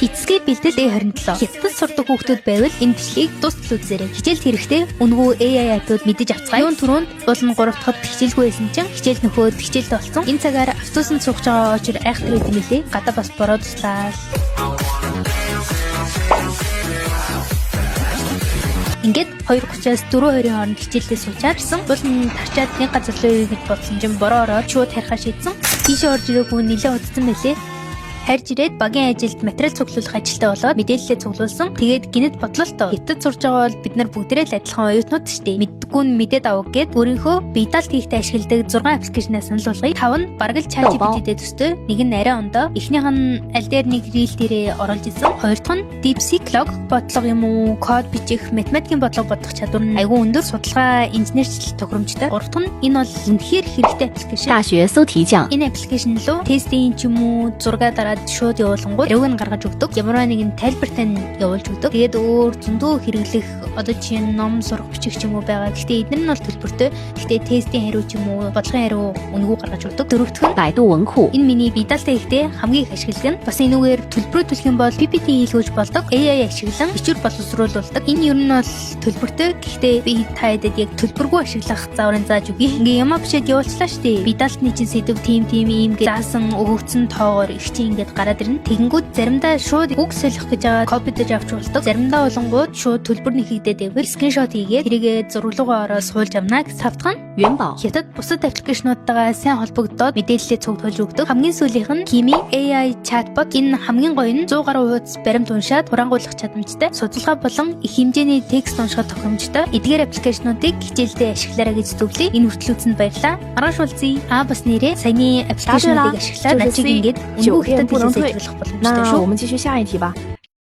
Эцэсгийн бэлтгэл A27. Хятадд сурдаг хүүхдүүд байвал энэ бичлэгийг дуустал үзээрэй. Хичээлд хэрэгтэй үнэгүй AI app ууд мэдэж авцгаая. Юун түрүүнд уул нь 3 дахьд хичээлгүй байсан чинь хичээл нөхөөд хичээлд болсон. Энэ цагаар автобусанд суух байгаа очир айхтар байт юм лээ. Гадаа бас бороо туслаа. Ингээд 2:30-аас 4:20-ын хооронд хичээлдээ суучаар ирсэн. Уул нь тарчаад нэг газар руу гэж бодсон чинь бороо ороод шууд харихаа шийдсэн. Тийшээ орж ирээгүй нэлээд удацсан байлээ. Харж ирээд багийн ажилд материал цуглуулах ажилтаа болоод мэдээллээ цуглуулсан. Тэгээд гэнэт бодлоо л доо. Хятад сурж байгаа бол бид нар бүгдээрээ л адилхан оюутнууд шүү дээ. Мэддэггүй нь мэдээд авах гээд өөрийнхөө бие даалт хийхдээ ашигладаг 6 application аа санал болгоё. Тав нь бараг л ChatGPT-тэй төстэй. Нэг нь арай ондоо. Эхнийх нь аль дээр нэг reel дээрээ оруулж исэн. Хоёр дахь нь DeepSeek логик бодлого юм уу, код бичих, математикийн бодлого бодох чадвар нь айгүй өндөр, судалгаа инженерчлэл тохиромжтой. Гурав дахь нь энэ бол үнэхээр хэрэгтэй application. 大学搜题酱， Энэ application руу тестийн ч юм уу зураг дараад шууд явуулангууд хариуг нь гаргаж өгдөг. Ямар нэгэн тайлбар тань явуулж өгдөг. Тэгээд өөр зөндөө хэрэглэх одоо чинь ном сурах бичих ч юм уу байгаа. Гэхдээ эдгээр нь бол төлбөртэй. Гэхдээ тестийн хариу ч юм уу бодлогын хариу үнэгүй гаргаж өгдөг. Дөрөвдөх нь 百度文库， энэ миний бие даалтаа хийхдээ хамгийн их ашигладаг нь бас энүүгээр төлбөрөө төлөх юм бол PPT хийлгүүлж болдог. AI ашиглан бичвэр боловсруулдаг. Энэ ер нь бол төлбөртэй. Гэхдээ би та хэдэд яг төлбөргүй ашиглах зааврын зааж өгье. Ингээ юмаа бичээд явуулчлаа шүү дээ. Бие даалтны чинь сэдэв тийм тийм ийм гэж заасан өгөгдсөн тоогоор их чинь ингээд гараад ирнэ. Тэгэнгүүт заримдаа шууд үг солих гэж байгаа copy дож авч болдог. Заримдаа болонгууд шууд төлбөр нэхэгдээд байвал screenshot хийгээд тэрийгээ зураглуугаа ороо суулж авна гэж савтгана. 元宝， Хятад бусад application уудтайгаа сайн холбогдоод мэдээллээ цуглуулж өгдөг. Хамгийн сүүлийнх нь Kimi AI chatbot. Энэ хамгийн гоё нь 100 гаруй хуудас баримт уншаад хураангуйлах чадамжтай, судалгаа болон их хэмжээний текст уншихад тохиромжтой. Эдгээр application уудыг хичээлдээ ашиглаарай гэж зөвлөе. Энэ хүртэл үзсэнд баярлалаа. Маргааш уулзъя. Аа бас нэрээ саяны application уудыг ашиглаад над чиг ингээд үнэгүй 酒店 хятад 不能 хэлээ 退 сайжруулах боломжтой 那 шүү. 我们继续下一题吧。